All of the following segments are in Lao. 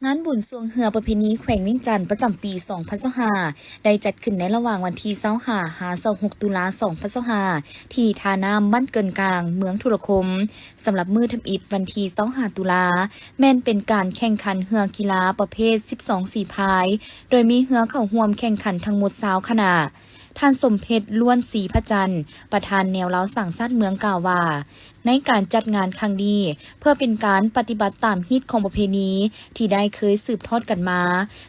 ງານບຸນຊ່ວງເຮືອປະເພນີແຂວງວຽງຈັນປະຈຳປີສອງພັນຊາວຫ້າ ໄດ້ຈັດຂຶ້ນໃນລະຫວ່າງວັນທີຊາວຫ້າ ຫາ ຊາວຫົກ ຕຸລາ ສອງພັນຊາວຫ້າ ທີ່ທ່ານ້ຳບ້ານເກີນກາງ ເມືອງທຸລະຄົມ. ສຳລັບມື້ທຳອິດວັນທີຊາວຫ້າ ຕຸລາ ແມ່ນເປັນການແຂ່ງຂັນເຮືອກິລາປະເພດສິບສອງສີພາຍ ໂດຍມີເຮືອເຂົ້າຮ່ວມແຂ່ງຂັນທັງໝົດຊາວຄະນະ. ທ່ານ ສົມເພັດ ລ້ວນສີພະຈັນ ປະທານແນວລາວສ້າງຊາດເມືອງ ກ່າວວ່າ ໃນການຈັດງານຄັ້ງນີ້ ເພື່ອເປັນການປະຕິບັດຕາມຮີດຄອງປະເພນີທີ່ໄດ້ເຄີຍສືບທອດກັນມາ,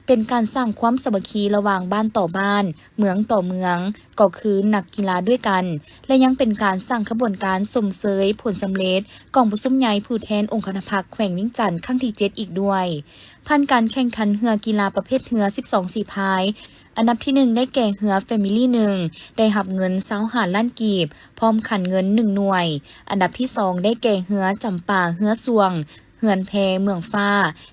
ເປັນການສ້າງຄວາມສາມັກຄີລະຫວ່າງບ້ານຕໍ່ບ້ານ, ເມືອງຕໍ່ເມືອງ, ກໍຄືນັກກິລາດ້ວຍກັນ ແລະ ຍັງເປັນການສ້າງຂະບວນການຊົມເຊີຍຜົນສຳເລັດກອງປະຊຸມໃຫຍ່ຜູ້ແທນອົງຄະນະພັກແຂວງວຽງຈັນຄັ້ງທີເຈັດອີກດ້ວຍ. ຜ່ານການແຂ່ງຂັນເຮືອກິລາປະເພດເຮືອສິບສອງສີພາຍ, ອັນດັບທີໜຶ່ງໄດ້ແກ່ເຮືອ Family ໜຶ່ງ ໄດ້ຮັບເງິນຊາວຫ້າລ້ານກີບ ພ້ອມຂັນເງິນໜຶ່ງໜ່ວຍ. ອັນດັບທີສອງໄດ້ແກ່ເຮືອຈຳປາ ເຮືອຊ່ວງ ເຮືອນແພ ເມືອງຟ້າ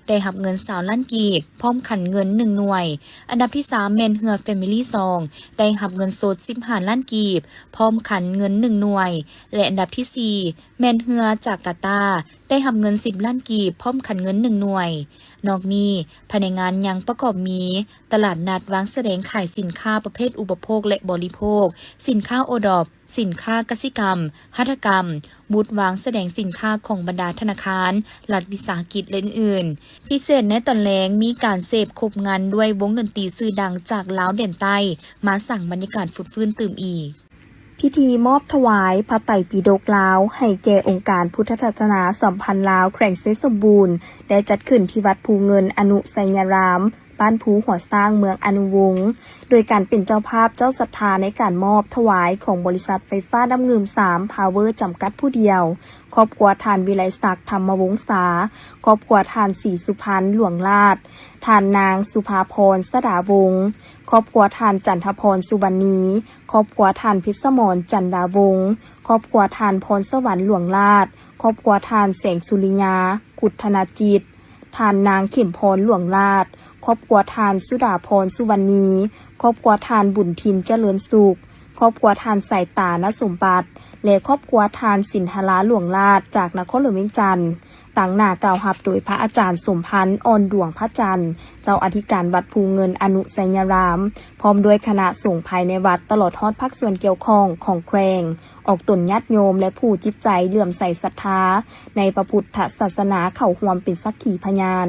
ໄດ້ຮັບເງິນຊາວລ້ານກີບ ພ້ອມຂັນເງິນໜຶ່ງໜ່ວຍ. ອັນດັບທີສາມແມ່ນເຮືອ Family ສອງ ໄດ້ຮັບເງິນສົດສິບຫ້າລ້ານກີບ ພ້ອມຂັນເງິນໜຶ່ງໜ່ວຍ ແລະ ອັນດັບທີສີ່ແມ່ນເຮືອຈາກາຕາ ໄດ້ຮັບເງິນສິບລ້ານກີບ ພ້ອມຂັນເງິນໜຶ່ງໜ່ວຍ. ນອກນີ້, ພາຍໃນງານຍັງປະກອບມີ ຕະຫຼາດນັດວາງສະແດງຂາຍສິນຄ້າປະເພດອຸປະໂພກ ແລະ ບໍລິໂພກ, ສິນຄ້າໂອດອບ, ສິນຄ້າກະສິກຳ, ຫັດຖະກຳ, ບູດວາງສະແດງສິນຄ້າຂອງບັນດາທະນາຄານ, ລັດວິສາຫະກິດ ແລະ ອື່ນໆ. ພິເສດໃນຕອນແລງມີການເສບຄົບງັນດ້ວຍວົງດົນຕີຊື່ດັງຈາກລາວແດນໃຕ້ ມາສ້າງບັນຍາກາດຟົດຟື້ນຕື່ມອີກ. ພິທີມອບຖວາຍພະໄຕປິດົກລາວໃຫ້ແກ່ອົງການພຸດທະສາສະໜາສຳພັນລາວແຂວງໄຊສົມບູນ ໄດ້ຈັດຂຶ້ນທີ່ວັດພູເງິນອະນຸໄຊຍາລາມ ບ້ານພູຫົວຊ້າງ ເມືອງອະນຸວົງ ໂດຍການເປັນເຈົ້າພາບເຈົ້າສັດທາໃນການມອບຖວາຍຂອງບໍລິສັດໄຟຟ້ານ້ຳງື່ມສາມ ພາວເວີ ຈຳກັດຜູ້ດຽວ, ຄອບຄົວທ່ານ ວິໄລສັກ ທຳມະວົງສາ, ຄອບຄົວທ່ານ ສີສຸພັນ ຫຼວງລາດ, ທ່ານນາງ ສຸພາພອນ ສະດາວົງ, ຄອບຄົວທ່ານ ຈັນທະພອນ ສຸວັນນີ, ຄອບຄົວທ່ານ ພິດສະໝອນ ຈັນດາວົງ, ຄອບຄົວທ່ານ ພອນສະຫວັນ ຫຼວງລາດ, ຄອບຄົວທ່ານ ແສງສຸລິຍາ ກຸດທະນາຈິດ, ທ່ານນາງ ເຂັມພອນ ຫຼວງລາດ, ຄອບຄົວທ່ານ ສຸດາພອນ ສຸວັນນີ, ຄອບຄົວທ່ານ ບຸນທິນ ຈະເລີນສຸກ, ຄອບຄົວທ່ານ ສາຍຕາ ນະສົມບັດ ແລະ ຄອບຄົວທ່ານ ສິນທະລາ ຫຼວງລາດ ຈາກນະຄອນຫຼວງວຽງຈັນ. ຕາງໜ້າກ່າວຮັບໂດຍພະອາຈານ ສົມພັນ ອ່ອນດວງພະຈັນ ເຈົ້າອະທິການວັດພູເງິນອະນຸໄຊຍາລາມ ພ້ອມດ້ວຍຄະນະສົງພາຍໃນວັດ ຕະຫຼອດຮອດພາກສ່ວນກ່ຽວຂ້ອງຂອງແຂວງ, ອອກຕົນຍາດໂຍມ ແລະ ຜູ້ຈິດໃຈເຫຼື້ອມໃສສັດທາໃນພະພຸດທະສາສະໜາ ເຂົ້າຮ່ວມເປັນສັກຂີພະຍານ.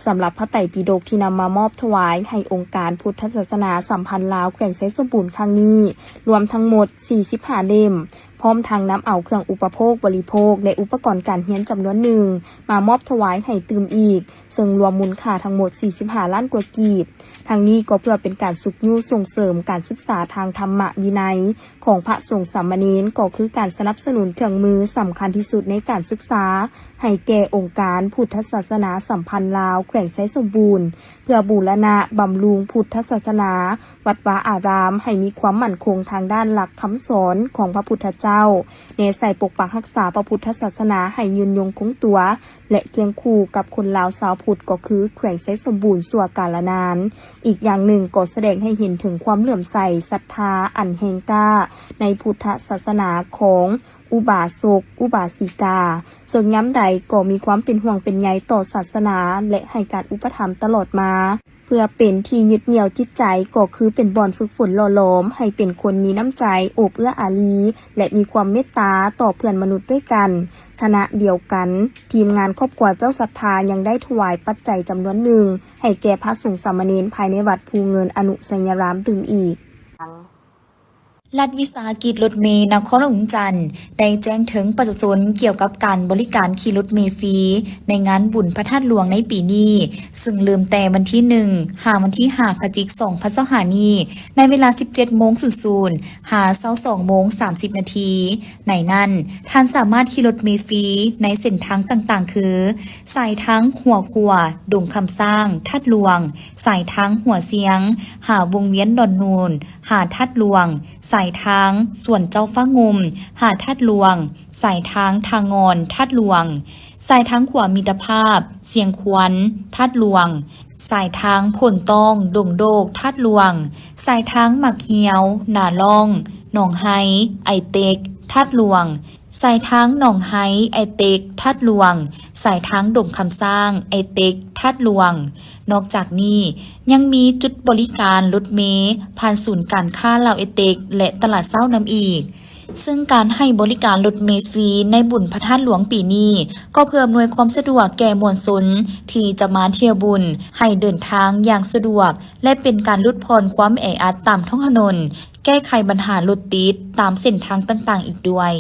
ສຳລັບພະໄຕປິດົກທີ່ນຳມາມອບຖວາຍໃຫ້ອົງການພຸດທະສາສະໜາສຳພັນລາວແຂວງໄຊສົມບູນຄັ້ງນີ້ ລວມທັງໝົດສີ່ສິບຫ້າເຫຼັ້ມ, ພ້ອມທັງນຳເອົາເຄື່ອງອຸປະໂພກບໍລິໂພກ ແລະ ອຸປະກອນການຮຽນຈຳນວນໜຶ່ງ ມາມອບຖວາຍໃຫ້ຕື່ມອີກ, ເຊິ່ງລວມມູນຄ່າທັງໝົດສີ່ສິບຫ້າລ້ານກວ່າກີບ. ທັງນີ້ກໍເພື່ອເປັນການຊຸກຍູ້ສົ່ງເສີມການສຶກສາທາງທຳມະວິໄນຂອງພະສົງສາມະເນນ, ກໍຄືການສະໜັບສະໜູນເຄື່ອງມືສຳຄັນທີ່ສຸດໃນການສຶກສາ ໃຫ້ແກ່ອົງການພຸດທະສາສະໜາສຳພັນລາວແຂວງໄຊສົມບູນ ເພື່ອບູລະນະບຳລຸງພຸດທະສາສະໜາ ວັດວາອາຣາມໃຫ້ມີຄວາມໝັ້ນຄົງທາງດ້ານຫຼັກຄຳສອນຂອງພະພຸດທະເຈົ້າ, ແນໃສ່ປົກປັກຮັກສາພະພຸດທະສາສະໜາໃຫ້ຍືນຍົງຄົງຕົວ ແລະ ຄຽງຄູ່ກັບຄົນລາວຊາວພຸດ ກໍຄືແຂວງໄຊສົມບູນຊົ່ວກາລະນານ. ອີກຢ່າງໜຶ່ງກໍສະແດງໃຫ້ເຫັນເຖິງຄວາມເຫຼື້ອມໃສສັດທາອັນແຮງກ້າໃນພຸດທະສາສະໜາຂອງອຸບາສົກ ອຸບາສິກາ, ເຊິ່ງຍາມໃດກໍມີຄວາມເປັນຫ່ວງເປັນໃຍຕໍ່ສາສະໜາ ແລະ ໃຫ້ການອຸປະຖຳຕະຫຼອດມາ. ເພື່ອເປັນທີ່ຍຶດໜ່ຽວຈິດໃຈ ກໍຄືເປັນບ່ອນຝຶກຝົນຫຼໍ່ຫຼອມໃຫ້ເປັນຄົນມີນ້ຳໃຈໂອບເອື້ອອາລີ ແລະ ມີຄວາມເມດຕາຕໍ່ເພື່ອນມະນຸດດ້ວຍກັນ. ຂະນະດຽວກັນ, ທີມງານຄອບຄົວເຈົ້າສັດທາຍັງໄດ້ຖວາຍປັດໄຈຈຳນວນໜຶ່ງ ໃຫ້ແກ່ພະສົງສາມະເນນພາຍໃນວັດພູເງິນອະນຸໄຊຍາລາມຕື່ມອີກ. ລັດວິສາຫະກິດລົດເມນະຄອນຫຼວງວຽງຈັນ ໄດ້ແຈ້ງເຖິງປະຊາຊົນກ່ຽວກັບການບໍລິການຂີ່ລົດເມຟຣີໃນງານບຸນພະທາດຫຼວງໃນປີນີ້, ເຊິ່ງເລີ່ມແຕ່ວັນທີໜຶ່ງ ຫາວັນທີຫ້າ ພະຈິກ ສອງພັນຊາວຫ້ານີ້ ໃນເວລາສິບເຈັດໂມງສູນສູນ ຫາຊາວສອງໂມງສາມສິບນາທີ. ໃນນັ້ນ, ທ່ານສາມາດຂີ່ລົດເມຟຣີໃນເສັ້ນທາງຕ່າງໆ ຄື ສາຍທາງຫົວຂົວ ດົງຄຳຊ້າງ ທາດຫຼວງ, ສາຍທາງຫົວຊຽງ ຫາວົງວຽນດອນນູນ ຫາທາດຫຼວງ, ສາຍທາງສວນເຈົ້າຟ້າງຸ່ມ ຫາທາດຫຼວງ, ສາຍທາງທ່າງອນ ທາດຫຼວງ, ສາຍທາງຂົວມິດຕະພາບ ຊຽງຄວນ ທາດຫຼວງ, ສາຍທາງໂພນຕ້ອງ ດົງໂດກ ທາດຫຼວງ, ສາຍທາງໝາກຮຽວ ນາລ່ອງ ໜອງໄຮ ໄອເຕັກ ທາດຫຼວງ, ສາຍທາງໜອງໄຮ ໄອເຕັກ ທາດຫຼວງ, ສາຍທາງດົງຄຳຊ້າງ ໄອເຕັກ ທາດຫຼວງ. ນອກຈາກນີ້ ຍັງມີຈຸດບໍລິການລົດເມຜ່ານສູນການຄ້າລາວໄອເຕັກ ແລະ ຕະຫຼາດເຊົ້ານຳອີກ. ເຊິ່ງການໃຫ້ບໍລິການລົດເມຟຣີໃນບຸນພະທາດຫຼວງປີນີ້ ກໍເພື່ອອຳນວຍຄວາມສະດວກແກ່ມວນຊົນທີ່ຈະມາທ່ຽວບຸນ ໃຫ້ເດີນທາງຢ່າງສະດວກ ແລະ ເປັນການຫຼຸດຜ່ອນຄວາມແອອັດຕາມທ້ອງຖະໜົນ, ແກ້ໄຂບັນຫາລົດຕິດຕາມເສັ້ນທາງຕ່າງໆອີກດ້ວຍ.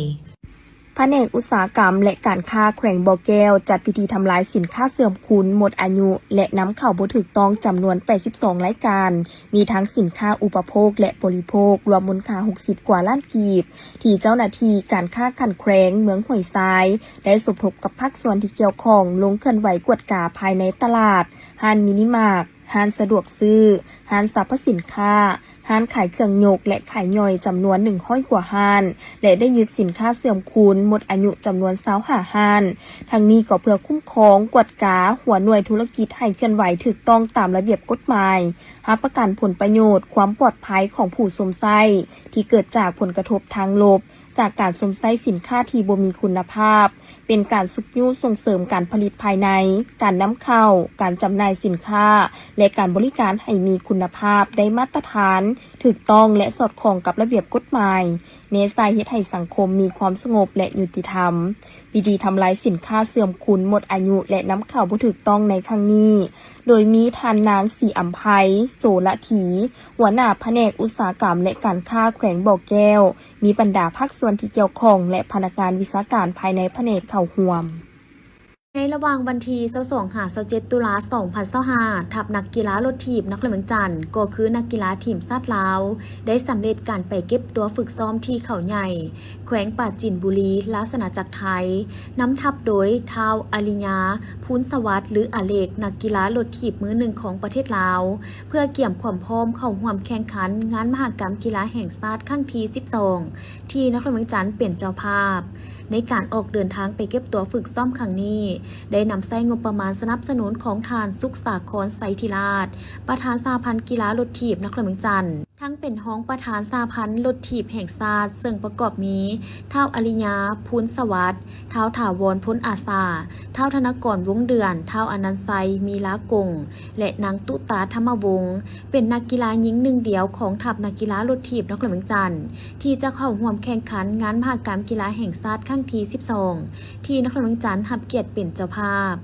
ພະແນກອຸດສາຫະກຳ ແລະ ການຄ້າແຂວງບໍ່ແກ້ວ ຈັດພິທີທຳລາຍສິນຄ້າເສື່ອມຄຸນ, ໝົດອາຍຸ ແລະ ນຳເຂົ້າບໍ່ຖືກຕ້ອງ ຈຳນວນ ແປດສິບສອງ ລາຍການ, ມີທັງສິນຄ້າອຸປະໂພກ ແລະ ບໍລິໂພກ ລວມມູນຄ່າ ຫົກສິບ ກວ່າລ້ານກີບ ທີ່ເຈົ້າໜ້າທີ່ການຄ້າຂັ້ນແຂວງເມືອງຫ້ວຍຊາຍ ໄດ້ສົມທົບກັບພາກສ່ວນທີ່ກ່ຽວຂ້ອງ ລົງເຄື່ອນໄຫວກວດກາພາຍໃນຕະຫຼາດ, ຮ້ານມິນິມາດ, ຮ້ານສະດວກຊື້, ຮ້ານສັບພະສິນຄ້າ, ຮ້ານຂາຍເຄື່ອງຍົກ ແລະ ຂາຍຍ່ອຍ ຈຳນວນ ໜຶ່ງຮ້ອຍ ກວ່າຮ້ານ ແລະ ໄດ້ຍຶດສິນຄ້າເສື່ອມຄຸນ ໝົດອາຍຸ ຈຳນວນ ຊາວຫ້າ ຮ້ານ. ທັງນີ້ກໍເພື່ອຄຸ້ມຄອງ, ກວດກາຫົວໜ່ວຍທຸລະກິດໃຫ້ເຄື່ອນໄຫວຖືກຕ້ອງຕາມລະບຽບກົດໝາຍ, ຮັບປະກັນຜົນປະໂຫຍດ, ຄວາມປອດໄພຂອງຜູ້ຊົມໃຊ້ ທີ່ເກີດຈາກຜົນກະທົບທາງລົບ ຈາກການຊົມໃຊ້ສິນຄ້າທີ່ບໍ່ມີຄຸນນະພາບ, ເປັນການຊຸກຍູ້ສົ່ງເສີມການຜະລິດພາຍໃນ, ການນຳເຂົ້າ, ການຈຳໜ່າຍສິນຄ້າ ແລະ ການບໍລິການໃຫ້ມີຄຸນນະພາບ, ໄດ້ມາດຕະຖານ, ຖືກຕ້ອງ ແລະ ສອດຄ່ອງກັບລະບຽບກົດໝາຍ, ແນໃສ່ເຮັດໃຫ້ສັງຄົມມີຄວາມສະຫງົບ ແລະ ຍຸຕິທຳ. ພິທີທຳລາຍສິນຄ້າເສື່ອມຄຸນ, ໝົດອາຍຸ ແລະ ນຳເຂົ້າບໍ່ຖືກຕ້ອງໃນຄັ້ງນີ້ ໂດຍມີທ່ານນາງ ສີອຳໄພ ໂສລະຖີ, ຫົວໜ້າພະແນກອຸດສາຫະກຳ ແລະ ການຄ້າແຂວງບໍ່ແກ້ວ, ມີບັນດາພາກສ່ວນທີ່ກ່ຽວຂ້ອງ ແລະ ພະນັກງານວິຊາການພາຍໃນພະແນກເຂົ້າຮ່ວມ. ໃນລະຫວ່າງວັນທີ ຊາວສອງ ຫາ ຊາວເຈັດ ຕຸລາ ສອງພັນຊາວຫ້າ, ທັບນັກກິລາລົດຖີບນະຄອນຫຼວງວຽງຈັນ ກໍຄືນັກກິລາທີມຊາດລາວ ໄດ້ສຳເລັດການໄປເກັບຕົວຝຶກຊ້ອມທີ່ເຂົາໃຫຍ່ ແຂວງປາຈີນບຸລີ ລາຊະອານາຈັກໄທ, ນຳທັບໂດຍທ້າວ ອາລິຍາ ພູນສະຫວັດ ຫຼື ອາເລັກ, ນັກກິລາລົດຖີບມືໜຶ່ງຂອງປະເທດລາວ, ເພື່ອກຽມຄວາມພ້ອມເຂົ້າຮ່ວມແຂ່ງຂັນງານມະຫະກຳກິລາແຫ່ງຊາດຄັ້ງທີ ສິບສອງ ທີ່ນະຄອນຫຼວງວຽງຈັນເປັນເຈົ້າພາບ. ໃນການອອກເດີນທາງໄປເກັບຕົວຝຶກຊ້ອມຄັ້ງນີ້ ໄດ້ນຳໃຊ້ງົບປະມານສະໜັບສະໜູນຂອງທ່ານ ສຸກສາຄອນ ໄຊທິລາດ, ປະທານສະຫະພັນກິລາລົດຖີບນະຄອນຫຼວງວຽງຈັນ, ທັງເປັນຮອງປະທານສະຫະພັນລົດຖີບແຫ່ງຊາດ, ເຊິ່ງປະກອບມີ ທ້າວ ອາລິຍາ ພູນສະຫວັດ, ທ້າວ ຖາວອນ ພົນອາສາ, ທ້າວ ທະນາກອນ ວົງເດືອນ, ທ້າວ ອານັນໄຊ ມີລາກົງ ແລະ ນາງ ຕຸຕາ ທຳມະວົງ, ເປັນນັກກິລາຍິງໜຶ່ງດຽວຂອງທັບນັກກິລາລົດຖີບນະຄອນຫຼວງວຽງຈັນ ທີ່ຈະເຂົ້າຮ່ວມແຂ່ງຂັນງານມະຫະກຳກິລາແຫ່ງຊາດຄັ້ງທີ ສິບສອງ ທີ່ນະຄອນຫຼວງວຽງຈັນຮັບກຽດເປັນເຈົ້າພາບ.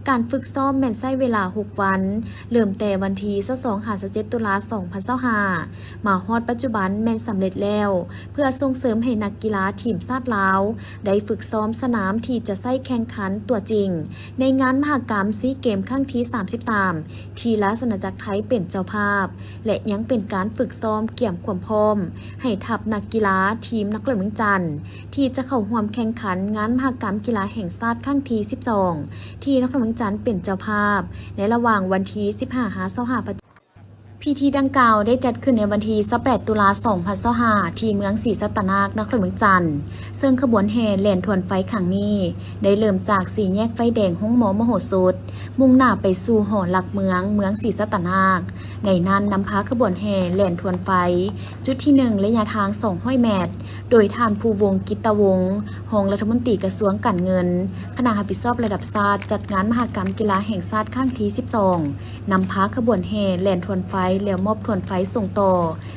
ການຝຶກຊ້ອມແມ່ນໃຊ້ເວລາ ຫົກ ວັນ, ເລີ່ມແຕ່ວັນທີ ຊາວສອງ ຫາ ຊາວເຈັດ ຕຸລາ ສອງພັນຊາວຫ້າ ມາຮອດປັດຈຸບັນແມ່ນສຳເລັດແລ້ວ, ເພື່ອສົ່ງເສີມໃຫ້ນັກກິລາທີມຊາດລາວໄດ້ຝຶກຊ້ອມສະໜາມທີ່ຈະໃຊ້ແຂ່ງຂັນຕົວຈິງ ໃນງານມະຫະກຳຊີເກມຄັ້ງທີ ສາມສິບສາມ ທີ່ລາຊະອານາຈັກໄທເປັນເຈົ້າພາບ ແລະ ຍັງເປັນການຝຶກຊ້ອມກຽມຄວາມພ້ອມໃຫ້ທັບນັກກິລາທີມນະຄອນຫຼວງວຽງຈັນ ທີ່ຈະເຂົ້າຮ່ວມແຂ່ງຂັນງານມະຫະກຳກິລາແຫ່ງຊາດຄັ້ງທີ ສິບສອງ ທີ່ນະຄອນຫຼວງວຽງຈັນເປັນເຈົ້າພາບ ໃນລະຫວ່າງວັນທີ ສິບຫ້າ ຫາ ຊາວຫ້າ ພະ ພິທີດັ່ງກ່າວໄດ້ຈັດຂຶ້ນໃນວັນທີ ຊາວແປດ ຕຸລາ ສອງພັນຊາວຫ້າ ທີ່ເມືອງສີສັດຕະນາກ ນະຄອນຫຼວງວຽງຈັນ, ເຊິ່ງຂະບວນແຫ່ແລ່ນທວນໄຟຄັ້ງນີ້ ໄດ້ເລີ່ມຈາກສີ່ແຍກໄຟແດງໂຮງໝໍມະໂຫສົດ, ມຸ່ງໜ້າໄປສູ່ຫໍຫຼັກເມືອງ ເມືອງສີສັດຕະນາກ. ໃນນັ້ນນຳພາຂະບວນແຫ່ແລ່ນທວນໄຟ ຈຸດທີໜຶ່ງ ໄລຍະທາງ ສອງຮ້ອຍແມັດ, ໂດຍທ່ານ ພູວົງ ກິດຕະວົງ ຮອງລັດຖະມົນຕີກະຊວງການເງິນ, ຄະນະຮັບຜິດຊອບລະດັບຊາດ ຈັດງານມະຫະກຳກິລາແຫ່ງຊາດຄັ້ງທີ ສິບສອງ ນຳພາຂະບວນແຫ່ແລ່ນທວນໄຟ ແລ້ວມອບທວນໄຟສົ່ງຕໍ່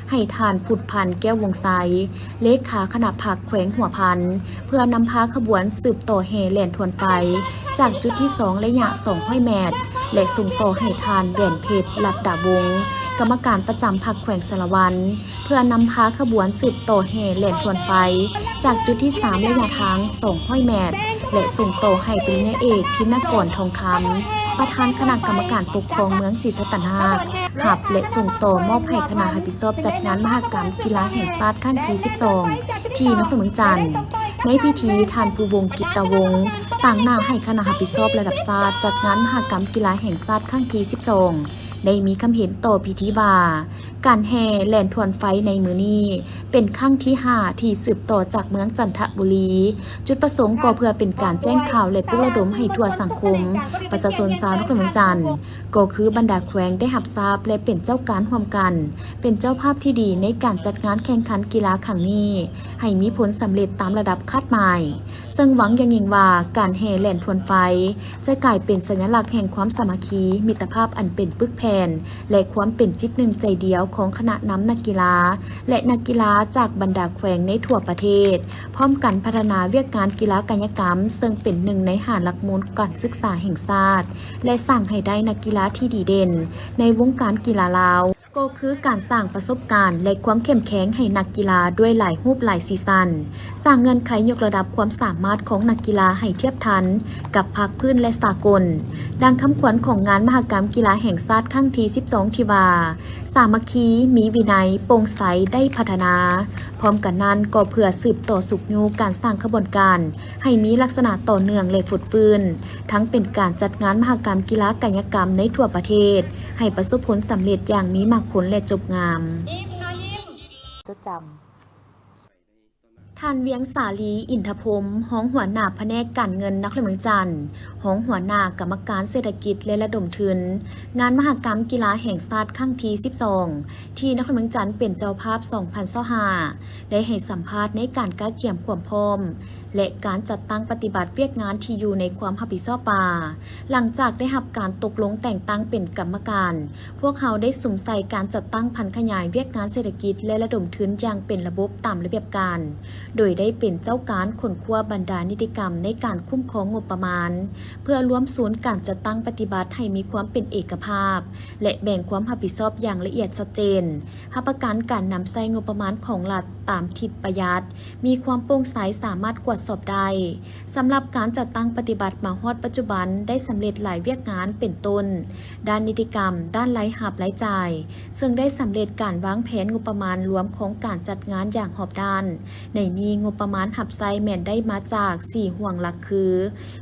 ໃຫ້ທ່ານ ພຸດພັນ ແກ້ວວົງໄຊ ເລຂາຄະນະພັກແຂວງຫົວພັນ ເພື່ອນຳພາຂະບວນສືບຕໍ່ແຫ່ແລ່ນທວນໄຟ ຈາກຈຸດທີສອງ ໄລຍະ ສອງຮ້ອຍແມັດ ແລະ ສົ່ງຕໍ່ໃຫ້ທ່ານ ແຫວນເພັດ ລັດດາວົງ ກຳມະການປະຈຳພັກແຂວງສາລະວັນ ເພື່ອນຳພາຂະບວນສືບຕໍ່ແຫ່ແລ່ນທວນໄຟ ຈາກຈຸດທີສາມ ໄລຍະທາງ ສອງຮ້ອຍແມັດ ແລະ ສົ່ງຕໍ່ໃຫ້ປະລິນຍາເອກ ທິນນະກອນ ທອງຄຳ ປະທານຄະນະກຳມະການປົກຄອງເມືອງສີສັດຕະນາກ ຮັບ ແລະ ສົ່ງຕໍ່ມອບໃຫ້ຄະນະຮັບຜິດຊອບຈັດງານມະຫະກຳກິລາແຫ່ງຊາດຄັ້ງທີ ສິບສອງ ທີ່ນະຄອນຫຼວງວຽງຈັນ. ໃນພິທີ ທ່ານ ພູວົງ ກິດຕະວົງ ຕາງໜ້າໃຫ້ຄະນະຮັບຜິດຊອບລະດັບຊາດຈັດງານມະຫະກຳກິລາແຫ່ງຊາດຄັ້ງທີ ສິບສອງ ໄດ້ມີຄຳເຫັນຕໍ່ພິທີວ່າ ການແຫ່ແລ່ນທວນໄຟໃນມື້ນີ້ ເປັນຄັ້ງທີຫ້າທີ່ສືບຕໍ່ຈາກເມືອງຈັນທະບູລີ. ຈຸດປະສົງກໍເພື່ອເປັນການແຈ້ງຂ່າວ ແລະ ປຸກລະດົມໃຫ້ທົ່ວສັງຄົມ ປະຊາຊົນຊາວນະຄອນຫຼວງວຽງຈັນ ກໍຄືບັນດາແຂວງໄດ້ຮັບຊາບ ແລະ ເປັນເຈົ້າການຮ່ວມກັນ ເປັນເຈົ້າພາບທີ່ດີໃນການຈັດງານແຂ່ງຂັນກິລາຄັ້ງນີ້ ໃຫ້ມີຜົນສຳເລັດຕາມລະດັບຄາດໝາຍ. ເຊິ່ງຫວັງຢ່າງຍິ່ງວ່າ ການແຫ່ແລ່ນທວນໄຟ ຈະກາຍເປັນສັນຍະລັກແຫ່ງຄວາມສາມັກຄີ, ມິດຕະພາບອັນເປັນປຶກແຜ່ນ ແລະ ຄວາມເປັນຈິດໜຶ່ງໃຈດຽວຂອງຄະນະນຳນັກກິລາ ແລະ ນັກກິລາຈາກບັນດາແຂວງໃນທົ່ວປະເທດ, ພ້ອມກັນພັດທະນາວຽກງານກິລາກາຍະກຳ ເຊິ່ງເປັນໜຶ່ງໃນຫ້າຫຼັກມູນການສຶກສາແຫ່ງຊາດ ແລະ ສ້າງໃຫ້ໄດ້ນັກກິລາທີ່ດີເດັ່ນໃນວົງການກິລາລາວ. ກໍຄືການສ້າງປະສົບການ ແລະ ຄວາມເຂັ້ມແຂງໃຫ້ນັກກິລາດ້ວຍຫຼາຍຮູບຫຼາຍສີສັນ, ສ້າງເງື່ອນໄຂຍົກລະດັບຄວາມສາມາດຂອງນັກກິລາໃຫ້ທຽບທັນກັບພາກພື້ນ ແລະ ສາກົນ. ດັ່ງຄຳຂວັນຂອງງານມະຫະກຳກິລາແຫ່ງຊາດຄັ້ງທີສິບສອງ ທີ່ວ່າ ສາມັກຄີ, ມີວິໄນ, ໂປ່ງໃສ, ໄດ້ພັດທະນາ. ພ້ອມກັນນັ້ນກໍເພື່ອສືບຕໍ່ຊຸກຍູ້ການສ້າງຂະບວນການ ໃຫ້ມີລັກສະນະຕໍ່ເນື່ອງ ແລະ ຟົດຟື້ນ, ທັງເປັນການຈັດງານມະຫະກຳກິລາກາຍະກຳໃນທົ່ວປະເທດ ໃຫ້ປະສົບຜົນສຳເລັດຢ່າງມີໝາກຜົນ ແລະ ຈົບງາມ. ຈົດຈຳ. ທ່ານ ວຽງສາລີ ອິນທະພົມ, ຮອງຫົວໜ້າພະແນກການເງິນນະຄອນຫຼວງວຽງຈັນ, ຮອງຫົວໜ້າກຳມະການເສດຖະກິດ ແລະ ລະດົມທຶນ ງານມະຫະກຳກິລາແຫ່ງຊາດຄັ້ງທີສິບສອງ ທີ່ນະຄອນຫຼວງວຽງຈັນເປັນເຈົ້າພາບ ສອງພັນຊາວຫ້າ ໄດ້ໃຫ້ສຳພາດໃນການກະກຽມຄວາມພ້ອມ ແລະ ການຈັດຕັ້ງປະຕິບັດວຽກງານທີ່ຢູ່ໃນຄວາມຮັບຜິດຊອບວ່າ ຫຼັງຈາກໄດ້ຮັບການຕົກລົງແຕ່ງຕັ້ງເປັນກຳມະການ, ພວກເຮົາໄດ້ສຸມໃສ່ການຈັດຕັ້ງຜັນຂະຫຍາຍວຽກງານເສດຖະກິດ ແລະ ລະດົມທຶນຢ່າງເປັນລະບົບຕາມລະບຽບການ, ໂດຍໄດ້ເປັນເຈົ້າການຄົ້ນຄວ້າບັນດານິຕິກຳໃນການຄຸ້ມຄອງງົບປະມານ, ເພື່ອລວມສູນການຈັດຕັ້ງປະຕິບັດໃຫ້ມີຄວາມເປັນເອກະພາບ ແລະ ແບ່ງຄວາມຮັບຜິດຊອບຢ່າງລະອຽດຊັດເຈນ, ຮັບປະກັນການນຳໃຊ້ງົບປະມານຂອງລັດຕາມທິດປະຢັດ, ມີຄວາມໂປ່ງໃສ, ສາມາດກວດສອບໄດ້. ສຳລັບການຈັດຕັ້ງປະຕິບັດມາຮອດປັດຈຸບັນໄດ້ສຳເລັດຫຼາຍວຽກງານ ເປັນຕົ້ນ ດ້ານນິຕິກຳ, ດ້ານລາຍຮັບລາຍຈ່າຍ, ເຊິ່ງໄດ້ສຳເລັດການວາງແຜນງົບປະມານລວມຂອງການຈັດງານຢ່າງຮອບດ້ານ. ໃນນີ້ງົບປະມານຮັບໃຊ້ແມ່ນໄດ້ມາຈາກສີ່ຫ່ວງຫຼັກຄື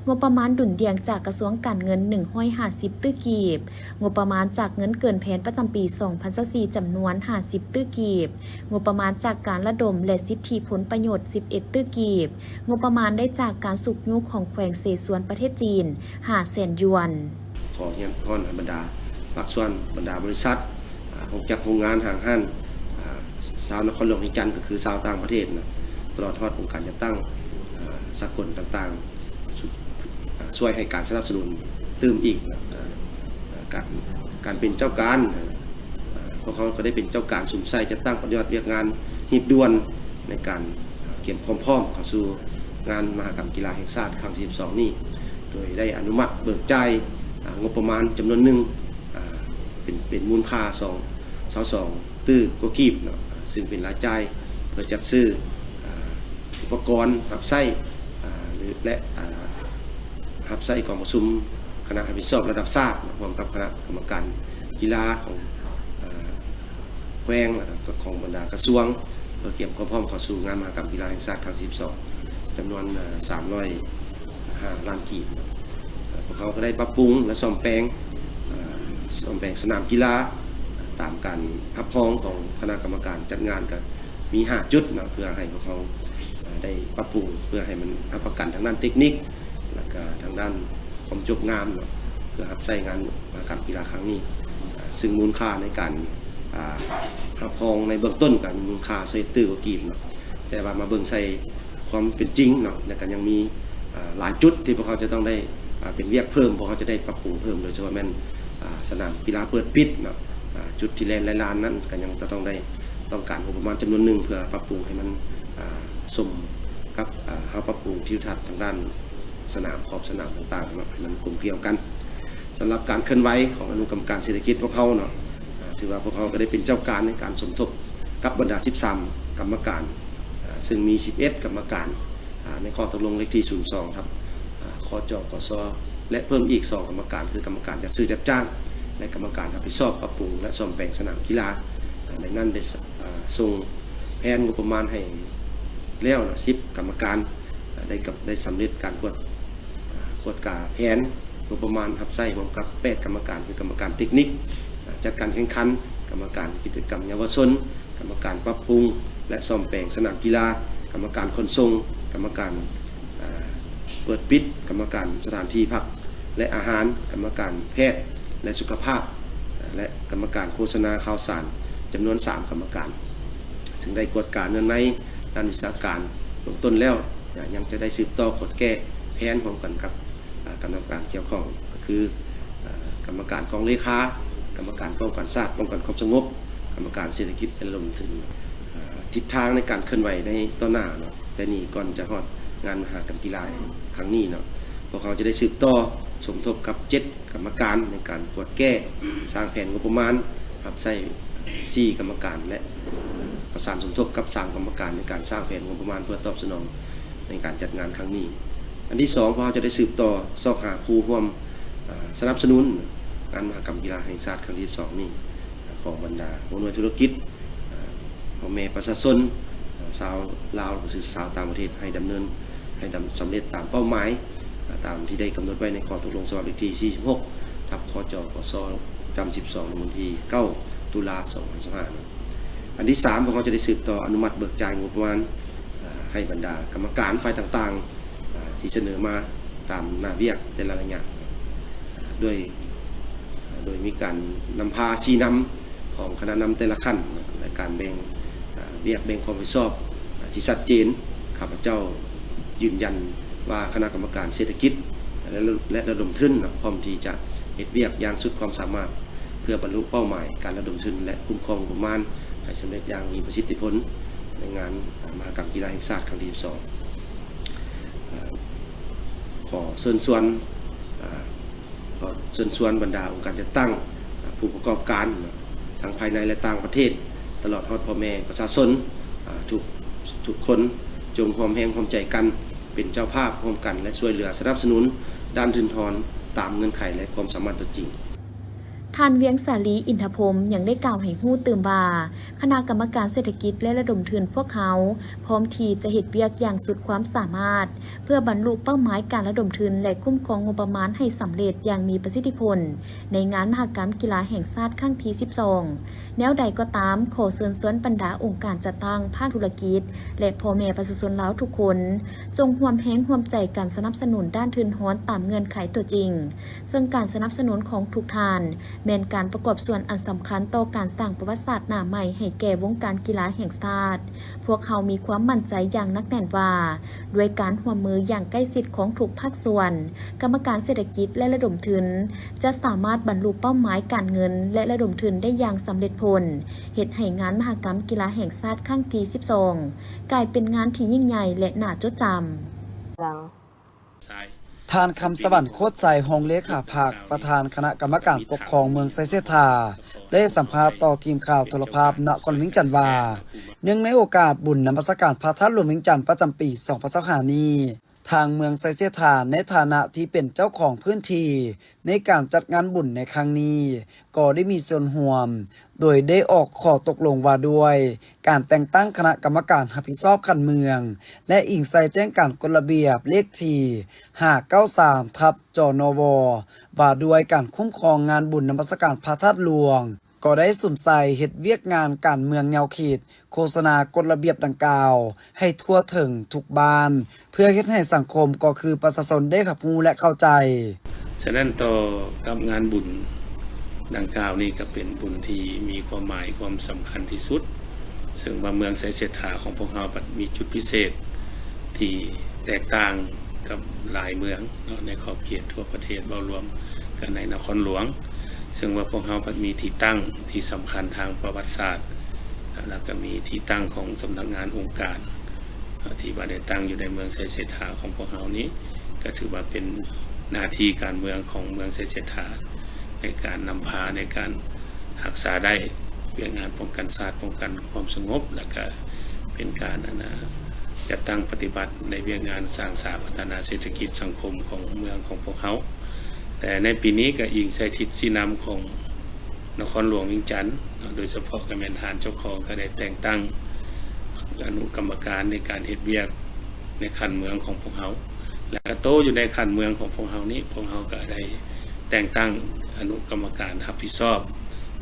ງົບປະມານດຸນດ່ຽງຈາກກະຊວງການເງິນ ໜຶ່ງຮ້ອຍຫ້າສິບຕື້ກີບ, ງົບປະມານຈາກເງິນເກີນແຜນປະຈຳປີສອງພັນຊາວສີ່ ຈຳນວນຫ້າສິບຕື້ກີບ, ງົບປະມານຈາກການລະດົມ ແລະ ສິດທິຜົນປະໂຫຍດ ສິບເອັດຕື້ກີບ, ງົບປະມານໄດ້ຈາກການຊຸກຍູ້ຂອງແຂວງເສຊວນປະເທດຈີນ ຫ້າແສນຢວນ. ຂໍຮຽກຮ້ອງໃຫ້ບັນດາພາກສ່ວນ, ບັນດາບໍລິສັດ, ອາ, ໂຮງຈັກໂຮງງານ, ຫ້າງຮ້ານ, ອາ, ຊາວນະຄອນຫຼວງວຽງຈັນ ກໍຄືຊາວຕ່າງປະເທດນະ, ຕະຫຼອດຮອດອົງການຈັດຕັ້ງ, ອາ, ສາກົນຕ່າງໆ ຊ່ວຍໃຫ້ການສະໜັບສະໜູນຕື່ມອີກນະ. ການ ການເປັນເຈົ້າການ, ພວກເຮົາກໍໄດ້ເປັນເຈົ້າການສຸມໃສ່ຈັດຕັ້ງປະຕິບັດວຽກງານຮີບດ່ວນໃນການກຽມຄວາມພ້ອມເຂົ້າສູ່ງານມະຫະກຳກິລາແຫ່ງຊາດຄັ້ງທີສິບສອງນີ້ ໂດຍໄດ້ອະນຸມັດເບີກຈ່າຍງົບປະມານຈຳນວນໜຶ່ງ ເປັນ ເປັນມູນຄ່າສອງ ຊາວສອງຕື້ກວ່າກີບເນາະ, ຊຶ່ງເປັນລາຍຈ່າຍເພື່ອຈັດຊື້ ອາ ອຸປະກອນຮັບໃຊ້ ອາ ຫຼື ແລະ ອາ ຮັບໃຊ້ກອງປະຊຸມຄະນະຮັບຜິດຊອບລະດັບຊາດ ຮ່ວມກັບຄະນະກຳມະການກິລາຂອງ ອາ ແຂວງ ແລະ ກໍຂອງບັນດາກະຊວງ ເພື່ອກຽມຄວາມພ້ອມເຂົ້າສູ່ງານມະຫະກຳກິລາແຫ່ງຊາດຄັ້ງທີສິບສອງ ຈຳນວນ ອາ ສາມຮ້ອຍຫ້າລ້ານກີບ. ພວກເຮົາກໍໄດ້ປັບປຸງ ແລະ ສ້ອມແປງ ອາ ສ້ອມແປງສະໜາມກິລາ ຕາມການຮັບຮອງຂອງຄະນະກຳມະການຈັດງານ ກໍມີຫ້າຈຸດເນາະ ເພື່ອໃຫ້ພວກເຮົາ ອາ ໄດ້ປັບປຸງ ເພື່ອໃຫ້ມັນຮັບປະກັນທາງດ້ານເຕັກນິກ ແລ້ວກໍທາງດ້ານຄວາມຈົບງາມເນາະ ເພື່ອຮັບໃຊ້ງານມະຫະກຳກິລາຄັ້ງນີ້ ອາ ຊຶ່ງມູນຄ່າໃນການ ອາ ຮັບຮອງໃນເບື້ອງຕົ້ນກໍມີມູນຄ່າຊາວເອັດຕື້ກວ່າກີບເນາະ, ແຕ່ວ່າມາເບິ່ງໃສ່ ຄວາມເປັນຈິງເນາະ ແລະ ກໍຍັງມີ ອາ ຫຼາຍຈຸດທີ່ພວກເຮົາຈະຕ້ອງໄດ້ ອາ ເປັນວຽກເພີ່ມ, ພວກເຮົາຈະໄດ້ປັບປຸງເພີ່ມ ໂດຍສະເພາະແມ່ນ ອາ ສະໜາມກິລາເປີດປິດເນາະ, ອາ ຈຸດທີ່ແລ່ນໄລ່ລານນັ້ນກໍຍັງຈະຕ້ອງໄດ້ ຕ້ອງການງົບປະມານຈຳນວນໜຶ່ງ ເພື່ອປັບປຸງໃຫ້ມັນ ອາ ສົມກັບ ອາ ເຮົາປັບປຸງທິວທັດທາງດ້ານສະໜາມ, ຂອບສະໜາມຕ່າງໆເນາະ ໃຫ້ມັນກົມກຽວກັນ. ສຳລັບການເຄື່ອນໄຫວຂອງອະນຸກຳມະການເສດຖະກິດພວກເຮົາເນາະ, ອາ ຖືວ່າພວກເຮົາກໍໄດ້ເປັນເຈົ້າການໃນການສົມທົບກັບບັນດາສິບສາມກຳມະການ ອາ ຊຶ່ງມີສິບເອັດກຳມະການ ອາ ໃນຂໍ້ຕົກລົງເລກທີສູນສອງ ທັບ ອາ ຄຈ ກສ ແລະ ເພີ່ມອີກສອງກຳມະການ ຄືກຳມະການຈັດຊື້ຈັດຈ້າງ ແລະ ກຳມະການຮັບຜິດຊອບປັບປຸງ ແລະ ສ້ອມແປງສະໜາມກິລາ. ອາ ໃນນັ້ນໄດ້ ສ- ອາ ສົ່ງແຜນງົບປະມານໃຫ້ແລ້ວນະ ສິບກຳມະການ ອາ ໄດ້ກັບ ໄດ້ສຳເລັດການກວດ ອາ ກວດກາແຜນງົບປະມານຮັບໃຊ້ ຮ່ວມກັບແປດກຳມະການ ຄືກຳມະການເຕັກນິກ ອາ ຈັດການແຂ່ງຂັນ, ກຳມະການກິດຈະກຳເຍົາວະຊົນ, ກຳມະການປັບປຸງ ແລະ ສ້ອມແປງສະໜາມກິລາ, ກຳມະການຂົນສົ່ງ, ກຳມະການ ເປີດປິດ, ກຳມະການສະຖານທີ່ພັກ ແລະ ອາຫານ, ກຳມະການແພດ ແລະ ສຸຂະພາບ ແລະ ກຳມະການໂຄສະນາຂ່າວສານ ຈຳນວນສາມກຳມະການ, ເຊິ່ງໄດ້ກວດກາເນື້ອໃນດ້ານວິຊາການເບື້ອງຕົ້ນແລ້ວ, ຍັງຈະໄດ້ສືບຕໍ່ກວດແກ້ແຜນຮ່ວມກັນກັບ ອາ ກຳມະການກ່ຽວຂ້ອງ ກໍຄື ອາ ກຳມະການກອງເລຂາ, ກຳມະການປ້ອງກັນຊາດ, ປ້ອງກັນຄວາມສະຫງົບ, ກຳມະການເສດຖະກິດ ແລະ ລະດົມທຶນ. ອາ ທິດທາງໃນການເຄື່ອນໄຫວໃນຕໍ່ໜ້າເນາະ, ແຕ່ນີ້ກ່ອນຈະຮອດງານມະຫະກຳກິລາຄັ້ງນີ້ເນາະ, ພວກເຮົາຈະໄດ້ສືບຕໍ່ສົມທົບກັບເຈັດ ກຳມະການໃນການກວດແກ້, ສ້າງແຜນງົບປະມານ, ຮັບໃຊ້ສີ່ກຳມະການ ແລະ ປະສານສົມທົບກັບສາມກຳມະການໃນການສ້າງແຜນງົບປະມານເພື່ອຕອບສະໜອງໃນການຈັດງານຄັ້ງນີ້. ອັນທີສອງ, ພວກເຮົາຈະໄດ້ສືບຕໍ່ຊອກຫາຄູ່ຮ່ວມ ສະໜັບສະໜູນງານມະຫະກຳກິລາແຫ່ງຊາດຄັ້ງທີສິບສອງນີ້ ຂອງບັນດາຫົວໜ່ວຍທຸລະກິດ, ພໍ່ແມ່ປະຊາຊົນ ຊາວລາວ ແລະ ຊາວຕ່າງປະເທດ ໃຫ້ດຳເນີນ ໃຫ້ດຳ ສຳເລັດຕາມເປົ້າໝາຍ ຕາມທີ່ໄດ້ກຳນົດໄວ້ໃນຂໍ້ຕົກລົງສະບັບເລກທີສີ່ສິບຫົກ ທັບ ຄຈ ປສ ປະຈຳສິບສອງ ໃນວັນທີເກົ້າ ຕຸລາ ສອງພັນຊາວຫ້າ. ອັນທີສາມ, ພວກເຮົາຈະໄດ້ສືບຕໍ່ອະນຸມັດເບີກຈ່າຍງົບປະມານ ໃຫ້ບັນດາກຳມະການຝ່າຍຕ່າງໆ ທີ່ສະເໜີມາຕາມໜ້າວຽກແຕ່ລະໄລຍະ ໂດຍ ໂດຍມີການນຳພາຊີ້ນຳຂອງຄະນະນຳແຕ່ລະຂັ້ນ ແລະ ການແບ່ງ ອາ ວຽກແບ່ງຄວາມຮັບຜິດຊອບ ອາ ທີ່ຊັດເຈນ. ຂ້າພະເຈົ້າຢືນຢັນວ່າຄະນະກຳມະການເສດຖະກິດ ແລະ ແລະ ລະດົມທຶນ ພ້ອມທີ່ຈະເຮັດວຽກຢ່າງສຸດຄວາມສາມາດ ເພື່ອບັນລຸເປົ້າໝາຍການລະດົມທຶນ ແລະ ຄຸ້ມຄອງງົບປະມານໃຫ້ສຳເລັດຢ່າງມີປະສິດທິຜົນໃນງານ ອາ ມະຫະກຳກິລາແຫ່ງຊາດຄັ້ງທີສິບສອງ. ເອີ ຂໍເຊີນຊວນ ເອີ ຂໍເຊີນຊວນບັນດາອົງການຈັດຕັ້ງ, ເອີ ຜູ້ປະກອບການ ທັງພາຍໃນ ແລະ ຕ່າງປະເທດ, ຕະຫຼອດຮອດພໍ່ແມ່ປະຊາຊົນ ເອີ ທຸກ ທຸກຄົນ, ຈົ່ງຮ່ວມແຮງຮ່ວມໃຈກັນ ເປັນເຈົ້າພາບຮ່ວມກັນ ແລະ ຊ່ວຍເຫຼືອສະໜັບສະໜູນດ້ານທຶນຮອນຕາມເງື່ອນໄຂ ແລະ ຄວາມສາມາດຕົວຈິງ. ທ່ານ ວຽງສາລີ ອິນທະພົມ ຍັງໄດ້ກ່າວໃຫ້ຮູ້ຕື່ມວ່າ ຄະນະກຳມະການເສດຖະກິດ ແລະ ລະດົມທຶນພວກເຮົາ ພ້ອມທີ່ຈະເຮັດວຽກຢ່າງສຸດຄວາມສາມາດ ເພື່ອບັນລຸເປົ້າໝາຍການລະດົມທຶນ ແລະ ຄຸ້ມຄອງງົບປະມານໃຫ້ສຳເລັດຢ່າງມີປະສິດທິຜົນ ໃນງານມະຫະກຳກິລາແຫ່ງຊາດຄັ້ງທີສິບສອງ. ແນວໃດກໍຕາມ, ຂໍເຊີນຊວນບັນດາອົງການຈັດຕັ້ງ, ພາກທຸລະກິດ ແລະ ພໍ່ແມ່ປະຊາຊົນລາວທຸກຄົນ, ຈົ່ງຮ່ວມແຮງຮ່ວມໃຈກັນສະໜັບສະໜູນດ້ານທຶນຮອນຕາມເງື່ອນໄຂຕົວຈິງ, ເຊິ່ງການສະໜັບສະໜູນຂອງທຸກທ່ານ ແມ່ນການປະກອບສ່ວນອັນສຳຄັນຕໍ່ການສ້າງປະຫວັດສາດໜ້າໃໝ່ໃຫ້ແກ່ວົງການກິລາແຫ່ງຊາດ. ພວກເຮົາມີຄວາມໝັ້ນໃຈຢ່າງໜັກແໜ້ນວ່າ ດ້ວຍການຮ່ວມມືຢ່າງໃກ້ຊິດຂອງທຸກພາກສ່ວນ, ກຳມະການເສດຖະກິດ ແລະ ລະດົມທຶນ ຈະສາມາດບັນລຸເປົ້າໝາຍການເງິນ ແລະ ລະດົມທຶນໄດ້ຢ່າງສຳເລັດຜົນ, ເຮັດໃຫ້ງານມະຫະກຳກິລາແຫ່ງຊາດຄັ້ງທີສິບສອງ ກາຍເປັນງານທີ່ຍິ່ງໃຫຍ່ ແລະ ໜ້າຈົດຈຳ. ທ່ານ ຄຳສະຫວັນ ໂຄດໄຊ ຮອງເລຂາພັກ ປະທານຄະນະກຳມະການປົກຄອງເມືອງໄຊເສດຖາ ໄດ້ໃຫ້ສຳພາດຕໍ່ທີມຂ່າວໂທລະພາບນະຄອນຫຼວງວຽງຈັນວ່າ ເນື່ອງໃນໂອກາດບຸນນະມັດສະການພະທາດຫຼວງວຽງຈັນປະຈຳປີສອງພັນຊາວຫ້ານີ້, ທາງເມືອງໄຊເສດຖາໃນຖານະທີ່ເປັນເຈົ້າຂອງພື້ນທີ່ໃນການຈັດງານບຸນໃນຄັ້ງນີ້ ກໍໄດ້ມີສ່ວນຮ່ວມ ໂດຍໄດ້ອອກຂໍ້ຕົກລົງວ່າດ້ວຍການແຕ່ງຕັ້ງຄະນະກຳມະການຮັບຜິດຊອບຂັ້ນເມືອງ ແລະ ອີງໃສ່ແຈ້ງການກົດລະບຽບເລກທີຫ້າເກົ້າສາມ ທັບ ຈນວ ວ່າດ້ວຍການຄຸ້ມຄອງງານບຸນນະມັດສະການພະທາດຫຼວງ ກໍໄດ້ສຸມໃສ່ເຮັດວຽກງານການເມືອງແນວຄິດ ໂຄສະນາກົດລະບຽບດັ່ງກ່າວໃຫ້ທົ່ວເຖິງທຸກບ້ານ ເພື່ອເຮັດໃຫ້ສັງຄົມ ກໍຄືປະຊາຊົນໄດ້ຮັບຮູ້ ແລະ ເຂົ້າໃຈ. ສະນັ້ນ ຕໍ່ກັບງານບຸນດັ່ງກ່າວນີ້ ກໍເປັນບຸນທີ່ມີຄວາມໝາຍຄວາມສຳຄັນທີ່ສຸດ, ເຊິ່ງວ່າເມືອງໄຊເສດຖາຂອງພວກເຮົາ ບັດມີຈຸດພິເສດທີ່ແຕກຕ່າງກັບຫຼາຍເມືອງເນາະ ໃນຂອບເຂດທົ່ວປະເທດ ເວົ້າລວມກັນໃນນະຄອນຫຼວງ. ເຊິ່ງວ່າພວກເຮົາພັດມີທີ່ຕັ້ງທີ່ສຳຄັນທາງປະຫວັດສາດ ແລ້ວກໍມີທີ່ຕັ້ງຂອງສຳນັກງານອົງການ ທີ່ວ່າໄດ້ຕັ້ງຢູ່ໃນເມືອງໄຊເສດຖາຂອງພວກເຮົານີ້ ກໍຖືວ່າເປັນໜ້າທີ່ການເມືອງຂອງເມືອງໄຊເສດຖາ ໃນການນຳພາ ໃນການຮັກສາໄດ້ວຽກງານປ້ອງກັນຊາດ ປ້ອງກັນຄວາມສະຫງົບ ແລ້ວກໍເປັນການ ອັນນາ ຈັດຕັ້ງປະຕິບັດໃນວຽກງານສ້າງສາພັດທະນາເສດຖະກິດສັງຄົມຂອງເມືອງຂອງພວກເຮົາ. ແລະ ໃນປີນີ້ກໍອີງໃສ່ທິດຊີ້ນຳຂອງນະຄອນຫຼວງວຽງຈັນເນາະ, ໂດຍສະເພາະກໍແມ່ນທ່ານເຈົ້າຄອງກໍໄດ້ແຕ່ງຕັ້ງອະນຸກຳມະການໃນການເຮັດວຽກໃນຂັ້ນເມືອງຂອງພວກເຮົາ ແລະ ກະໂຕຢູ່ໃນຂັ້ນເມືອງຂອງພວກເຮົານີ້ ພວກເຮົາກໍໄດ້ແຕ່ງຕັ້ງອະນຸກຳມະການຮັບຜິດຊອບ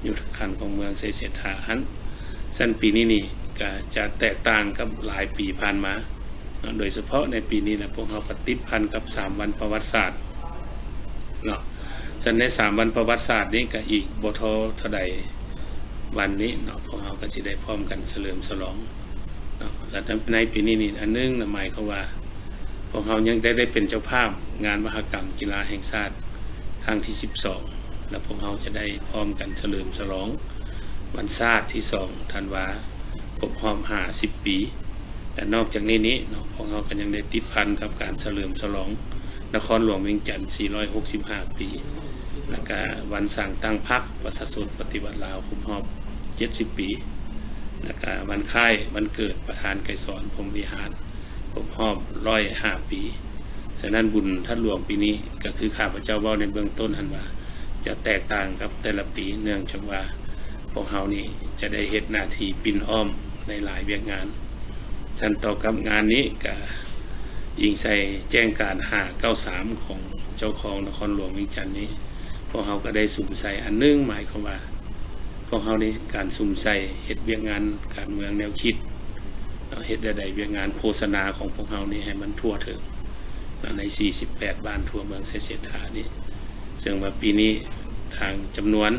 ຢູ່ທາງຂັ້ນຂອງເມືອງໄຊເສດຖາຫັ້ນ. ຊັ້ນປີນີ້ນີ້ກະຈະແຕກຕ່າງກັບຫຼາຍປີຜ່ານມາເນາະ, ໂດຍສະເພາະໃນປີນີ້ນະ ພວກເຮົາກໍຕິດພັນກັບສາມວັນປະຫວັດສາດເນາະ. ຊັ້ນໃນສາມວັນປະຫວັດສາດນີ້ ກະອີກບໍ່ທໍ່ເທົ່າໃດວັນນີ້ເນາະ ພວກເຮົາກໍຊິໄດ້ພ້ອມກັນສະເຫຼີມສະຫຼອງເນາະ. ແລະ ໃນປີນີ້ນີ້ ອັນໜຶ່ງນະ ໝາຍຄວາມວ່າ ພວກເຮົາຍັງໄດ້ ໄດ້ເປັນເຈົ້າພາບງານມະຫະກຳກິລາແຫ່ງຊາດຄັ້ງທີສິບສອງ ແລະ ພວກເຮົາຈະໄດ້ພ້ອມກັນສະເຫຼີມສະຫຼອງວັນຊາດທີສອງທັນວາ ຄົບຮອບຫ້າສິບປີ. ແລະ ນອກຈາກນີ້ນີ້ເນາະ ພວກເຮົາກໍຍັງໄດ້ຕິດພັນກັບການສະເຫຼີມສະຫຼອງນະຄອນຫຼວງວຽງຈັນສີ່ຮ້ອຍຫົກສິບຫ້າປີ ແລະກະວັນສ້າງຕັ້ງພັກປະຊາຊົນປະຕິວັດລາວຄົບຮອບເຈັດສິບປີ ແລະກະວັນຄ້າຍວັນເກີດປະທານໄກສອນ ພົມວິຫານ ຄົບຮອບຮ້ອຍຫ້າປີ. ສະນັ້ນບຸນທາດຫຼວງປີນີ້ ກໍຄືຂ້າພະເຈົ້າເວົ້າໃນເບື້ອງຕົ້ນຫັ້ນວ່າ ຈະແຕກຕ່າງກັບແຕ່ລະປີ ເນື່ອງຈາກວ່າພວກເຮົານີ້ຈະໄດ້ເຮັດໜ້າທີ່ປິ່ນອ້ອມໃນຫຼາຍວຽກງານ. ຊັ້ນຕໍ່ກັບງານນີ້ກະອີງໃສ່ແຈ້ງການຫ້າເກົ້າສາມຂອງເຈົ້າຄອງນະຄອນຫຼວງວຽງຈັນນີ້ ພວກເຮົາກໍໄດ້ສຸມໃສ່ອັນໜຶ່ງ ໝາຍຄວາມວ່າ ພວກເຮົາໃນການສຸມໃສ່ເຮັດວຽກງານການເມືອງແນວຄິດເນາະ, ເຮັດແນວໃດວຽກງານໂຄສະນາຂອງພວກເຮົານີ້ໃຫ້ມັນທົ່ວເຖິງເນາະ ໃນສີ່ສິບແປດບ້ານທົ່ວເມືອງໄຊເສດຖານີ້. ເຊິ່ງວ່າປີນີ້ທາງຈຳນວນ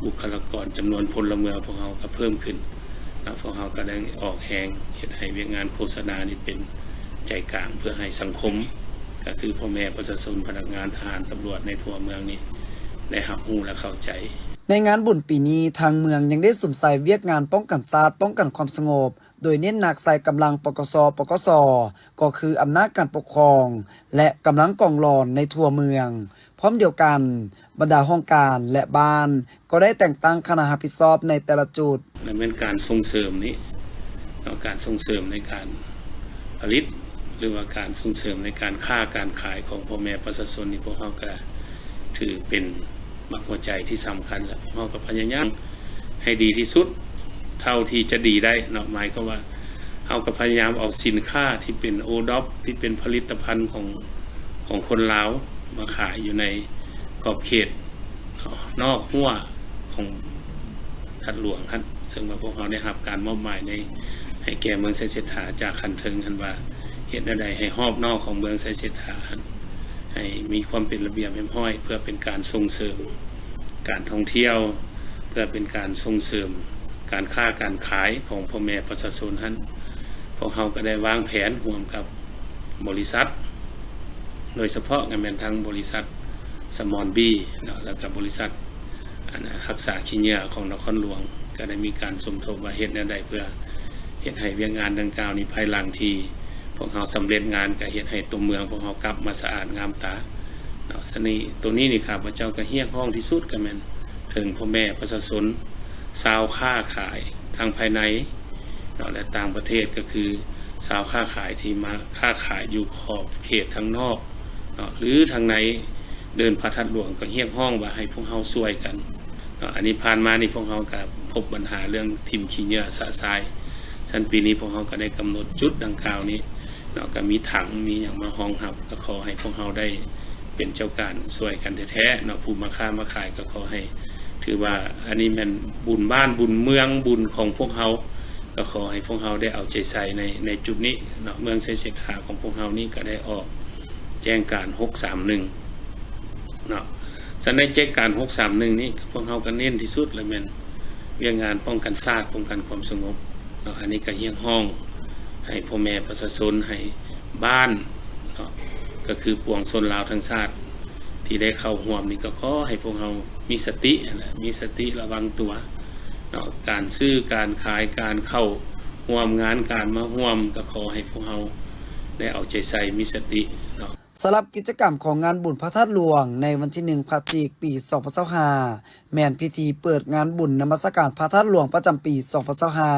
ບຸກຄະລາກອນ ຈຳນວນພົນລະເມືອງພວກເຮົາກໍເພີ່ມຂຶ້ນເນາະ, ພວກເຮົາກໍໄດ້ອອກແຮງເຮັດໃຫ້ວຽກງານໂຄສະນານີ້ເປັນໃຈກາງ ເພື່ອໃຫ້ສັງຄົມ ກໍຄືພໍ່ແມ່ປະຊາຊົນ ພະນັກງານ ທະຫານ ຕຳຫຼວດໃນທົ່ວເມືອງນີ້ ໄດ້ຮັບຮູ້ ແລະ ເຂົ້າໃຈ. ໃນງານບຸນປີນີ້ ທາງເມືອງຍັງໄດ້ສຸມໃສ່ວຽກງານປ້ອງກັນຊາດ, ປ້ອງກັນຄວາມສະຫງົບ ໂດຍເນັ້ນໜັກໃສ່ກຳລັງ ປກສ, ປກສ ກໍຄືອຳນາດການປົກຄອງ ແລະ ກຳລັງກອງຫຼອນໃນທົ່ວເມືອງ. ພ້ອມດຽວກັນ, ບັນດາຫ້ອງການ ແລະ ບ້ານ ກໍໄດ້ແຕ່ງຕັ້ງຄະນະຮັບຜິດຊອບໃນແຕ່ລະຈຸດ. ແລະ ແມ່ນການສົ່ງເສີມນີ້ເນາະ, ການສົ່ງເສີມໃນການຜະລິດ ຫຼືວ່າການສົ່ງເສີມໃນການຄ້າການຂາຍຂອງພໍ່ແມ່ປະຊາຊົນນີ້ ພວກເຮົາກະຖືເປັນໝາກຫົວໃຈທີ່ສຳຄັນ ແລະ ພວກເຮົາກໍພະຍາຍາມໃຫ້ດີທີ່ສຸດເທົ່າທີ່ຈະດີໄດ້ເນາະ. ໝາຍຄວາມວ່າ ເຮົາກໍພະຍາຍາມເອົາສິນຄ້າທີ່ເປັນໂອດອບ ທີ່ເປັນຜະລິດຕະພັນຂອງ ຂອງຄົນລາວມາຂາຍຢູ່ໃນຂອບເຂດ ເນາະ ນອກຮົ້ວຂອງທາດຫຼວງຫັ້ນ, ເຊິ່ງວ່າພວກເຮົາໄດ້ຮັບການມອບໝາຍໃນ ໃຫ້ແກ່ເມືອງໄຊເສດຖາຈາກຂັ້ນເທິງຫັ້ນວ່າ ເຮັດແນວໃດໃຫ້ຮອບນອກຂອງເມືອງໄຊເສດຖາຫັ້ນ ໃຫ້ມີຄວາມເປັນລະບຽບຮຽບຮ້ອຍ ເພື່ອເປັນການສົ່ງເສີມການທ່ອງທ່ຽວ, ເພື່ອເປັນການສົ່ງເສີມການຄ້າການຂາຍຂອງພໍ່ແມ່ປະຊາຊົນຫັ້ນ. ພວກເຮົາກໍໄດ້ວາງແຜນຮ່ວມກັບ ບໍລິສັດ ໂດຍສະເພາະກໍແມ່ນທັງບໍລິສັດສະມອນບີເນາະ ແລ້ວກໍບໍລິສັດ ອັນ ຮັກສາຂີ້ເຫຍື້ອຂອງນະຄອນຫຼວງ ກໍໄດ້ມີການສົມທົບວ່າເຮັດແນວໃດເພື່ອເຮັດໃຫ້ວຽກງານດັ່ງກ່າວນີ້ ພາຍຫຼັງທີ່ພວກເຮົາສຳເລັດງານ ກໍເຮັດໃຫ້ຕົວເມືອງພວກເຮົາກັບມາສະອາດງາມຕາເນາະ. ສະນີ້ ໂຕນີ້ນີ້ ຂ້າພະເຈົ້າກໍຮຽກຮ້ອງທີ່ສຸດ ກໍແມ່ນເຖິງພໍ່ແມ່ປະຊາຊົນ ຊາວຄ້າຂາຍທັງພາຍໃນ ເນາະ ແລະ ຕ່າງປະເທດ ກໍຄືຊາວຄ້າຂາຍທີ່ມາຄ້າຂາຍຢູ່ຂອບເຂດທາງນອກເນາະ ຫຼື ທາງໃນເດີ່ນພະທາດຫຼວງ ກໍຮຽກຮ້ອງວ່າໃຫ້ພວກເຮົາຊ່ວຍກັນເນາະ. ອັນນີ້ຜ່ານມານີ້ພວກເຮົາກໍພົບບັນຫາເລື່ອງຖິ້ມຂີ້ເຫຍື້ອຊະຊາຍ, ຊັ້ນປີນີ້ພວກເຮົາກໍໄດ້ກຳນົດຈຸດດັ່ງກ່າວນີ້ເນາະ ກໍມີຖັງມີຫຍັງມາຮອງຮັບ, ກໍຂໍໃຫ້ພວກເຮົາໄດ້ເປັນເຈົ້າການຊ່ວຍກັນແທ້ໆເນາະ. ຜູ້ມາຄ້າມາຂາຍກໍຂໍໃຫ້ ຖືວ່າອັນນີ້ແມ່ນບຸນບ້ານບຸນເມືອງ ບຸນຂອງພວກເຮົາ, ກໍຂໍໃຫ້ພວກເຮົາໄດ້ເອົາໃຈໃສ່ໃນ ໃນຈຸດນີ້ເນາະ. ເມືອງໄຊເສດຖາຂອງພວກເຮົານີ້ກໍໄດ້ອອກແຈ້ງການຫົກສາມໜຶ່ງເນາະ. ສະນັ້ນໃນແຈ້ງການຫົກສາມໜຶ່ງນີ້ ພວກເຮົາກໍເນັ້ນທີ່ສຸດລະແມ່ນວຽກງານປ້ອງກັນຊາດ ປ້ອງກັນຄວາມສະຫງົບເນາະ. ອັນນີ້ກໍຮຽກຮ້ອງໃຫ້ພໍ່ແມ່ປະຊາຊົນ ໃຫ້ບ້ານເນາະ ກໍຄືປວງຊົນລາວທັງຊາດ ທີ່ໄດ້ເຂົ້າຮ່ວມນີ້ ກໍຂໍໃຫ້ພວກເຮົາມີສະຕິຫັ້ນແຫຼະ ມີສະຕິລະວັງຕົວເນາະ, ການຊື້ການຂາຍ ການເຂົ້າຮ່ວມງານ ການມາຮ່ວມ ກໍຂໍໃຫ້ພວກເຮົາໄດ້ເອົາໃຈໃສ່ ມີສະຕິເນາະ. ສຳລັບກິດຈະກຳຂອງງານບຸນພະທາດຫຼວງໃນວັນທີໜຶ່ງພະຈິກ ປີສອງພັນຊາວຫ້າ ແມ່ນພິທີເປີດງານບຸນນະມັດສະການພະທາດຫຼວງປະຈຳປີສອງພັນຊາວຫ້າ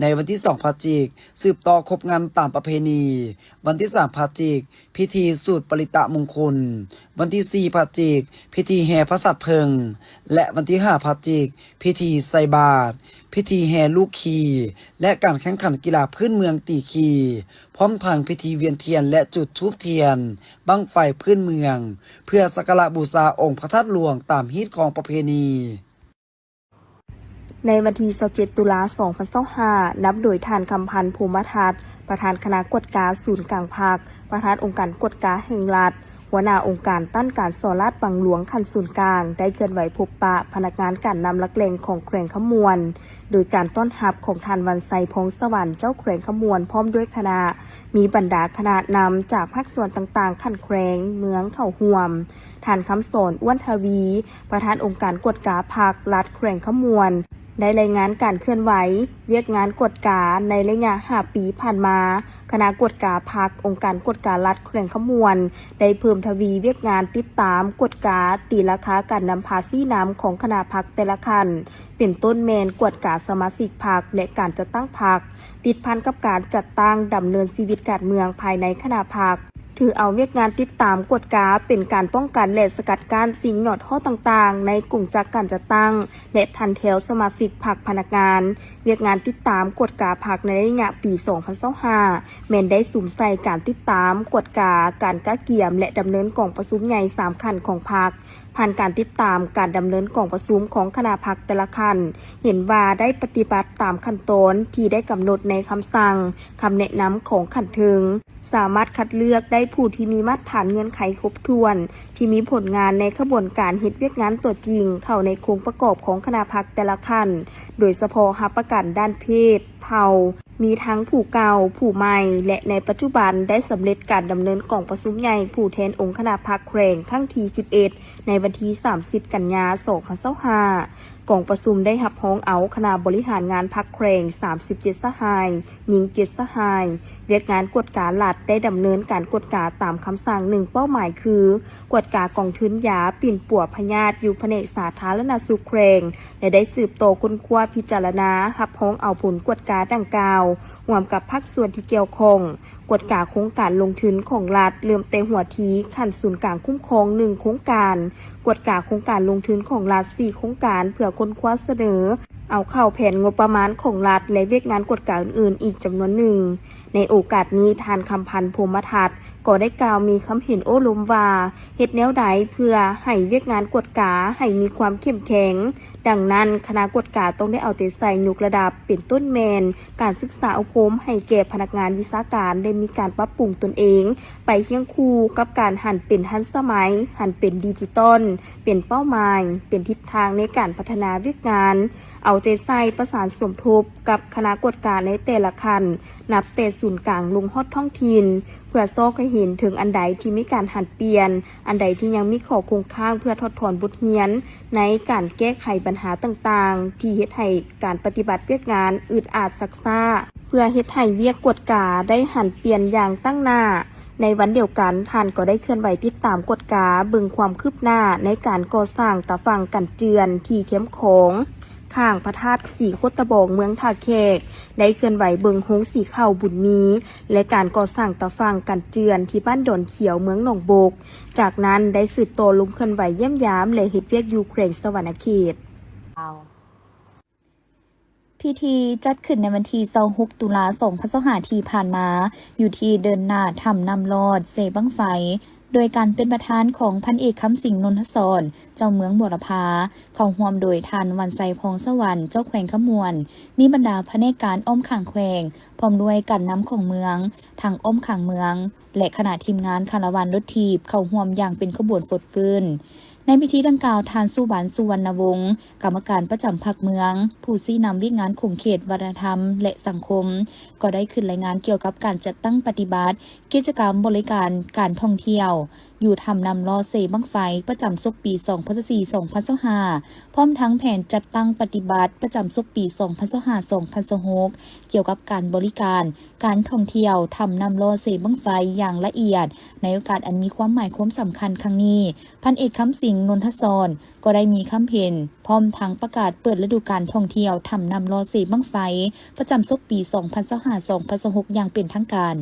ໃນວັນທີສອງພະຈິກ ສືບຕໍ່ຄົບງານຕາມປະເພນີ, ວັນທີສາມພະຈິກ ພິທີສູດປະລິຕະມຸງຄຸນ, ວັນທີສີ່ພະຈິກ ພິທີແຫ່ພະສັດເຜິ້ງ ແລະ ວັນທີຫ້າພະຈິກ ພິທີໃສ່ບາດ, ພິທີແຫ່ລູກຂີ່ ແລະ ການແຂ່ງຂັນກິລາພື້ນເມືອງຕີຂີ່, ພ້ອມທັງພິທີວຽນທຽນ ແລະ ຈຸດທູບທຽນ ບັ້ງໄຟພື້ນເມືອງ ເພື່ອສັກກາລະບູຊາອົງພະທາດຫຼວງຕາມຮີດຄອງປະເພນີ. ໃນວັນທີຊາວເຈັດ ຕຸລາ ສອງພັນຊາວຫ້າ ນຳໂດຍທ່ານ ຄຳພັນ ພົມມະທັດ ປະທານຄະນະກວດກາສູນກາງພັກ, ປະທານອົງການກວດກາແຫ່ງລັດ, ຫົວໜ້າອົງການຕ້ານການສໍ້ລາດບັງຫຼວງຂັ້ນສູນກາງ ໄດ້ເຄື່ອນໄຫວພົບປະພະນັກງານການນຳຫຼັກແຫຼ່ງຂອງແຂວງຄຳມ່ວນ ໂດຍການຕ້ອນຮັບຂອງທ່ານ ວັນໄຊ ພອງສະຫວັນ ເຈົ້າແຂວງຄຳມ່ວນ ພ້ອມດ້ວຍຄະນະ, ມີບັນດາຄະນະນຳຈາກພາກສ່ວນຕ່າງໆ ຂັ້ນແຂວງ, ເມືອງເຂົ້າຮ່ວມ. ທ່ານ ຄຳສອນ ອ້ວນທະວີ ປະທານອົງການກວດກາພັກລັດແຂວງຄຳມ່ວນ ໄດ້ລາຍງານການເຄື່ອນໄຫວວຽກງານກວດກາໃນໄລຍະຫ້າປີຜ່ານມາ. ຄະນະກວດກາພັກ, ອົງການກວດກາລັດແຂວງຄຳມ່ວນ ໄດ້ເພີ່ມທະວີວຽກງານຕິດຕາມ, ກວດກາ, ຕີລາຄາການນຳພາຊີ້ນຳຂອງຄະນະພັກແຕ່ລະຂັ້ນ, ເປັນຕົ້ນແມ່ນກວດກາສະມາຊິກພັກ ແລະ ການຈັດຕັ້ງພັກ, ຕິດພັນກັບການຈັດຕັ້ງດຳເນີນຊີວິດການເມືອງພາຍໃນຄະນະພັກ. ຖືເອົາວຽກງານຕິດຕາມກວດກາເປັນການປ້ອງກັນ ແລະ ສະກັດກັ້ນສິ່ງຫຍໍ້ທໍ້ຕ່າງໆ ໃນກົງຈັກການຈັດຕັ້ງ ແລະ ຖັນແຖວສະມາຊິກພັກພະນັກງານ. ວຽກງານຕິດຕາມກວດກາພັກໃນໄລຍະປີສອງພັນຊາວຫ້າ ແມ່ນໄດ້ສຸມໃສ່ການຕິດຕາມ, ກວດກາ, ການກະກຽມ ແລະ ດຳເນີນກອງປະຊຸມໃຫຍ່ສາມຂັ້ນຂອງພັກ. ຜ່ານການຕິດຕາມການດຳເນີນກອງປະຊຸມຂອງຄະນະພັກແຕ່ລະຂັ້ນ, ເຫັນວ່າໄດ້ປະຕິບັດຕາມຂັ້ນຕອນທີ່ໄດ້ກຳນົດໃນຄຳສັ່ງ, ຄຳແນະນຳຂອງຂັ້ນເທິງ. ສາມາດຄັດເລືອກໄດ້ຜູ້ທີ່ມີມາດຖານເງື່ອນໄຂຄົບຖ້ວນ, ທີ່ມີຜົນງານໃນຂະບວນການເຮັດວຽກງານຕົວຈິງເຂົ້າໃນໂຄງປະກອບຂອງຄະນະພັກແຕ່ລະຂັ້ນ, ໂດຍສະເພາະຮັບປະກັນດ້ານເພດ, ເຜົ່າ, ມີທັງຜູ້ເກົ່າ, ຜູ້ໃໝ່ ແລະ ໃນປັດຈຸບັນໄດ້ສຳເລັດການດຳເນີນກອງປະຊຸມໃຫຍ່ຜູ້ແທນອົງຄະນະພັກແຂວງຄັ້ງທີສິບເອັດ ໃນວັນທີສາມສິບ ກັນຍາ ສອງພັນຊາວຫ້າ. ກອງປະຊຸມໄດ້ຮັບຮອງເອົາຄະນະບໍລິຫານງານພັກແຂວງສາມສິບເຈັດສະຫາຍ, ຍິງເຈັດສະຫາຍ. ວຽກງານກວດກາລັດໄດ້ດຳເນີນການກວດກາຕາມຄຳສັ່ງໜຶ່ງເປົ້າໝາຍຄື ກວດກາກອງທຶນຢາປິ່ນປົວພະຍາດຢູ່ພະແນກສາທາລະນະສຸກແຂວງ ແລະ ໄດ້ສືບຕໍ່ຄົ້ນຄວ້າພິຈາລະນາ ຮັບຮອງເອົາຜົນກວດກາດັ່ງກ່າວ ຮ່ວມກັບພາກສ່ວນທີ່ກ່ຽວຂ້ອງ. ກວດກາໂຄງການລົງທຶນຂອງລັດ ເລີ່ມແຕ່ຫົວທີຂັ້ນສູນກາງຄຸ້ມຄອງໜຶ່ງໂຄງການ, ກວດກາໂຄງການລົງທຶນຂອງລັດສີ່ໂຄງການ ເພື່ອຄົ້ນຄວ້າສະເໜີເອົາເຂົ້າແຜນງົບປະມານຂອງລັດ ແລະ ວຽກງານກວດກາອື່ນໆອີກຈຳນວນໜຶ່ງ. ໃນໂອກາດນີ້, ທ່ານ ຄຳພັນ ພົມມະທັດ ກໍໄດ້ກ່າວມີຄຳເຫັນໂອ້ລົມວ່າ ເຮັດແນວໃດເພື່ອໃຫ້ວຽກງານກວດກາໃຫ້ມີຄວາມເຂັ້ມແຂງ. ດັ່ງນັ້ນ, ຄະນະກວດກາຕ້ອງໄດ້ເອົາໃຈໃສ່ຍົກລະດັບ ເປັນຕົ້ນແມ່ນການສຶກສາອົບຮົມໃຫ້ແກ່ພະນັກງານວິຊາການ ໄດ້ມີການປັບປຸງຕົນເອງ ໄປຄຽງຄູ່ກັບການຫັນເປັນທັນສະໄໝ, ຫັນເປັນດິຈິຕອນ ເປັນເປົ້າໝາຍ, ເປັນທິດທາງໃນການພັດທະນາວຽກງານ, ເອົາໃຈໃສ່ປະສານສົມທົບກັບຄະນະກວດກາໃນແຕ່ລະຂັ້ນ ນັບແຕ່ສູນກາງລົງຮອດທ້ອງຖິ່ນ ເພື່ອຊອກໃຫ້ເຫັນເຖິງອັນໃດທີ່ມີການຫັນປ່ຽນ, ອັນໃດທີ່ຍັງມີຂໍ້ຄົງຄ້າງ ເພື່ອຖອດຖອນບົດຮຽນໃນການແກ້ໄຂບັນຫາຕ່າງໆ ທີ່ເຮັດໃຫ້ການປະຕິບັດວຽກງານອຶດອາດຊັກຊ້າ, ເພື່ອເຮັດໃຫ້ວຽກກວດກາໄດ້ຫັນປ່ຽນຢ່າງຕັ້ງໜ້າ. ໃນວັນດຽວກັນ, ທ່ານກໍໄດ້ເຄື່ອນໄຫວຕິດຕາມກວດກາເບິ່ງຄວາມຄືບໜ້າໃນການກໍ່ສ້າງຕາຝັ່ງກັນເຈື່ອນທີ່ແຄມຂອງ ຂ້າງພະທາດສີໂຄດຕະບອງ ເມືອງທ່າແຂກ, ໄດ້ເຄື່ອນໄຫວເບິ່ງໂຮງສີເຂົ້າບຸນມີ ແລະ ການກໍ່ສ້າງຕາຝັ່ງກັນເຈື່ອນທີ່ບ້ານດອນຂຽວ ເມືອງໜອງບົກ. ຈາກນັ້ນໄດ້ສືບຕໍ່ລົງເຄື່ອນໄຫວຢ້ຽມຢາມ ແລະ ເຮັດວຽກຢູ່ແຂວງສະຫວັນນະເຂດ. ພິທີຈັດຂຶ້ນໃນວັນທີຊາວຫົກ ຕຸລາ ສອງພັນຊາວຫ້າ ທີ່ຜ່ານມາ ຢູ່ທີ່ເດີ່ນໜ້າຖ້ຳນ້ຳລອດເຊບັ້ງໄຟ ໂດຍການເປັນປະທານຂອງພັນເອກ ຄຳສິງ ນົນທະສອນ ເຈົ້າເມືອງບົວລະພາ, ເຂົ້າຮ່ວມໂດຍທ່ານ ວັນໄຊ ພອງສະຫວັນ ເຈົ້າແຂວງຄຳມ່ວນ, ມີບັນດາພະແນກການອ້ອມຂ້າງແຂວງ ພ້ອມດ້ວຍການນຳຂອງເມືອງ, ທັງອ້ອມຂ້າງເມືອງ ແລະ ຄະນະທີມງານຄາລາວານລົດຖີບ ເຂົ້າຮ່ວມຢ່າງເປັນຂະບວນຟົດຟື້ນ. ໃນພິທີດັ່ງກ່າວ, ທ່ານ ສຸວັນ ສຸວັນນະວົງ ກຳມະການປະຈຳພັກເມືອງ, ຜູ້ຊີ້ນຳວຽກງານຂົງເຂດວັດທະນະທຳ ແລະ ສັງຄົມ ກໍໄດ້ຂຶ້ນລາຍງານກ່ຽວກັບການຈັດຕັ້ງປະຕິບັດ ກິດຈະກຳບໍລິການການທ່ອງທ່ຽວ ຢູ່ຖ້ຳນ້ຳລອດເຊບັ້ງໄຟ ປະຈຳສົກປີສອງພັນຊາວສີ່ ສອງພັນຊາວຫ້າ ພ້ອມທັງແຜນຈັດຕັ້ງປະຕິບັດປະຈຳສົກປີສອງພັນຊາວຫ້າ ສອງພັນຊາວຫົກ ກ່ຽວກັບການບໍລິການການທ່ອງທ່ຽວຖ້ຳນ້ຳລອດເຊບັ້ງໄຟຢ່າງລະອຽດ. ໃນໂອກາດອັນມີຄວາມໝາຍຄວາມສຳຄັນຄັ້ງນີ້, ພັນເອກ ຄຳສິງ ນົນທະສອນ ກໍໄດ້ມີຄຳເຫັນ ພ້ອມທັງປະກາດເປີດລະດູການທ່ອງທ່ຽວຖ້ຳນ້ຳລອດເຊບັ້ງໄຟ ປະຈຳສົກປີສອງພັນຊາວຫ້າ ສອງພັນຊາວຫົກ ຢ່າງເປັນທາງການ.